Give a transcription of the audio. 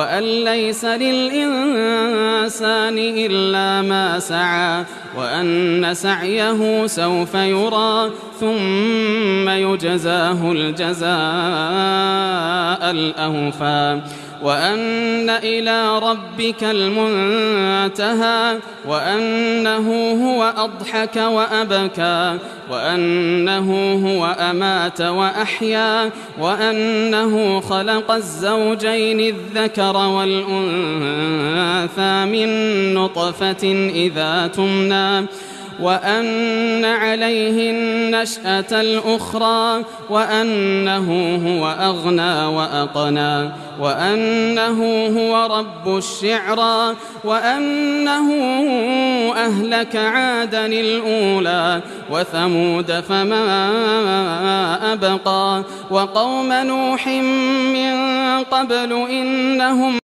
وأن ليس للإنسان إلا ما سعى وأن سعيه سوف يرى ثم يجزاه الجزاء الأوفى وأن إلى ربك المنتهى وأنه هو أضحك وأبكى وأنه هو أمات وأحيا وأنه خلق الزوجين الذكر والأنثى من نطفة إذا تمنى وأن عليه النشأة الأخرى وأنه هو أغنى وأقنى وأنه هو رب الشعرى وأنه أهلك عادا الأولى وثمود فما أبقى وقوم نوح من قبل إنهم